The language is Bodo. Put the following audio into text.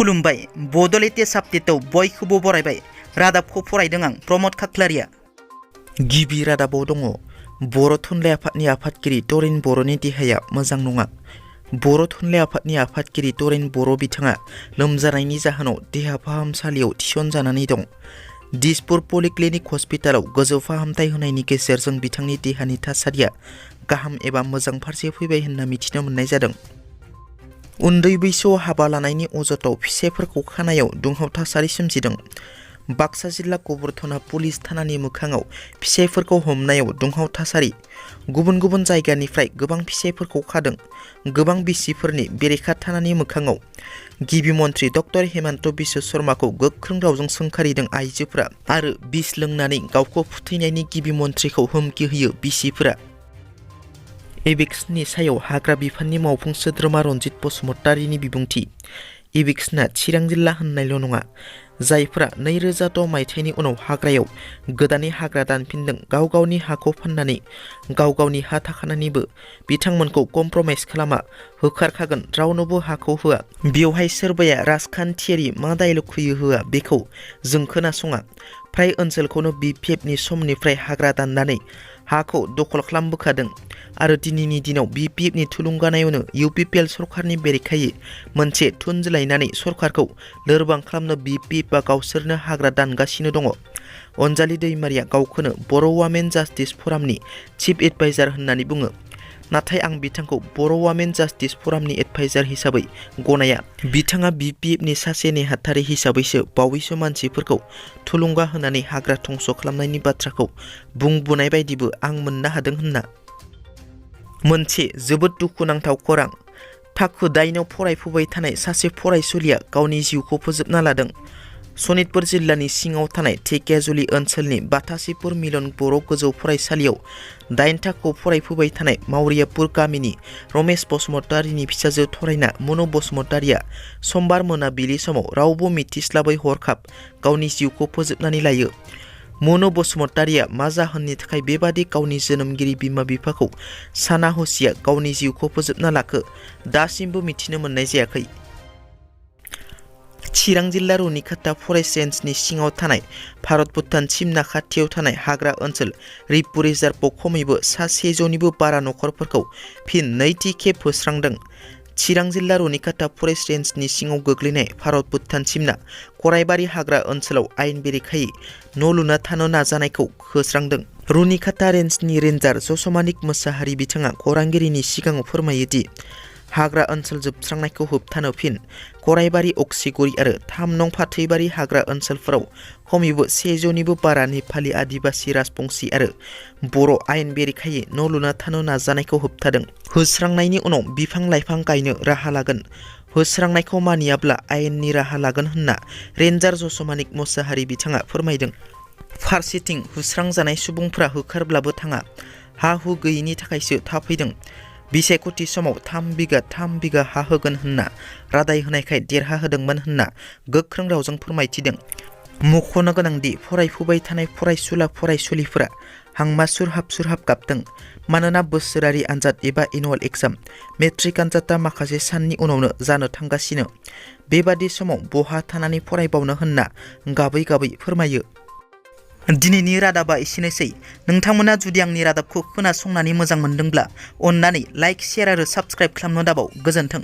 खुलुमबाय बड'लेटेस्ट आपडेटआव बयखौबो बरायबाय। रादाबखौ फरायदों आं प्रमद खाख्लारिया। गिबि रादाबाव दङ बर' थुनलाइ आफादनि आफादगिरि तरेन बर'नि देहाया मोजां नङा। बर' थुनलाइ आफादनि आफादगिरि तरेन बर' बिथाङा लोमजानायनि जाहोनाव देहा फाहामसालियाव थिसनजानानै दं। दिसपुर पलिक्लिनिक हस्पिटालाव गोजौ फाहामथाय होनायनि गेजेरजों बिथांनि देहानि थासारिया गाहाम एबा मोजां फारसे फैबाय होनना मिथिनो मोननाय जादों। उन्दै बैसोआव हाबा लानायनि अजदाव फिसाइफोरखौ खानायाव दुंहाव थासारि सोमजिदों। बाक्सा जिल्ला गबरधना पुलिस थानानि मोखाङाव फिसाइफोरखौ हमनायाव दुंहाव थासारि। गुबुन गुबुन जायगानिफ्राय गोबां फिसाइफोरखौ खादों। गोबां बिसिफोरनि बेरेखा थानानि मोखाङाव गिबि मन्त्रि डक्टर हेमन्त बिश्व शर्माखौ गोख्रों रावजों सोंखारिदों आइजोफोरा आरो बिस लोंनानै गावखौ फोथैनायनि गिबि मन्थ्रिखौ हुमखि होयो बिसिफोरा। एबेक्सनि सायाव हाग्रा बिफाननि मावफुं सोद्रोमा रनजित बसुमतारीनि बिबुंथि। एबेक्सना चिरां जिल्ला होननायल' नङा, जायफोरा 2006 मायथाइनि उनाव हाग्रायाव गोदानै हाग्रा दानफिनदों, गाव गावनि हाखौ फाननानै गाव गावनि हा थाखानानैबो बिथांमोनखौ कमप्रमाइज खालामा, होखारखागोन, रावनोबो हाखौ होआ। बेवहाय सोरबाया राजखान्थियारि मा डायलग होयो होआ बेखौ जों खोनासङा। फ्राय ओनसोलखौनो BPFनि समनिफ्राय हाग्रा दाननानै हाखौ दखल खालामबोखादों आरो दिनैनि दिनाव BPFनि थुलुंगानायावनो UPPL सरकारनि बेरेखायै मोनसे थुनज्लायनानै सरकारखौ लोरबां खालामनो BPFआ गावसोरनो हाग्रा दानगासिनो दङ। अनजालि दैमारिया गावखौनो बर' वुमेन जास्टिस फरामनि चिफ एडभाइजार होननानै बुङो, नाथाय आं बिथांखौ बर' वुमेन जास्टिस फरामनि एडभाइजार हिसाबै गनाया। बिथाङा BPFनि सासे नेहाथारि हिसाबैसो बावैसो मानसिफोरखौ थुलुंगा होनानै हाग्रा धंस खालामनायनि बाथ्राखौ बुंबोनाय बायदिबो आं मोननो हादों होनना। मोनसे जोबोद दुखुनांथाव खौरां। थाखो 8आव फरायफुबाय थानाय सासे फरायसुलिया गावनि जिउखौ फोजोबना लादों। सनितपुर जिल्लानि सिङाव थानाय धेकियाजुलि ओनसोलनि बाथासिपुर मिलन बर' गोजौ फरायसालियाव 8 थाखोआव फरायफुबाय थानाय मावरियापुर गामिनि रमेश बसुमतारीनि फिसाजो थरायना मनु बसुमतारीया समबार मोनाबिलि समाव रावबो मिथिस्लाबै हरखाब गावनि जिउखौ फोजोबनानै लायो। मनु बसुमतारीया मा जाहोननि थाखाय बेबादि गावनि जोनोमगिरि बिमा बिफाखौ साना हसिया गावनि जिउखौ फोजोबना लाखो दासिमबो मिथिनो मोननाय जायाखै। चिरां जिल्ला रुनिखाता फरेस्ट रेन्जनि सिङाव थानाय भारत भुटान सिमना खाथियाव थानाय हाग्रा ओनसोल रिपु रिजार्भआव खमैबो 700निबो बारा नखरफोरखौ फिन नैथि खेब फोस्रांदों। चिरां जिल्ला रुनिखाता फरेस्ट रेन्जनि सिङाव गोग्लैनाय भारत भुटान सिमना कराइबारि हाग्रा ओनसोलाव आयेन बेरेखायै न' लुना थानो नाजानायखौ होस्रांदों। रुनिखाता रेन्जनि रेन्जार जसमानिक मोसाहारि बिथाङा खौरांगिरिनि सिगाङाव फोरमायो दि हाग्रा ओनसोल जोबस्रांनायखौ होबथानो फिन कराइबारि अक्सिगुरि आरो 3 नं फाथैबारि हाग्रा ओनसोलफोराव खमैबो 100निबो बारा नेपालि आदिबासि राजबंसि आरो बर' आयेन बेरेखायै न' लुना थानो नाजानायखौ होबथादों। होस्रांनायनि उनाव बिफां लाइफां गायनो राहा लागोन, होस्रांनायखौ मानियाब्ला आयेननि राहा लागोन होनना रेन्जार जसमानिक मोसाहारि बिथाङा फोरमायदों। फारसेथिं होस्रांजानाय सुबुंफ्रा होखारब्लाबो थाङा, हा हु गैयिनि थाखायसो थाफैदों। बिसायख'थि समाव 3 बिगा हा होगोन होनना रादाय होनायखाय देरहाहोदोंमोन होनना गोख्रों रावजों फोरमायथिदों। मख'नो गोनांदि फरायफुबाय थानाय फरायसुला फरायसुलिफोरा हांमा सुरहाब गाबदों, मानोना बोसोरारि आनजाद एबा एनुवेल एग्जाम मेट्रिक आनजादा माखासे साननि उनावनो जानो थांगासिनो। बेबादि समाव बहा थानानै फरायबावनो होनना गाबै गाबै फोरमायो। दिनैनि रादाबा एसेनोसै। नोंथांमोना जुदि आंनि रादाबखौ खोनासंनानै मोजां मोनदोंब्ला अन्नानै लाइक, शेयार आरो साबस्क्राइब खालामनो दाबाव। गोजोन्थों।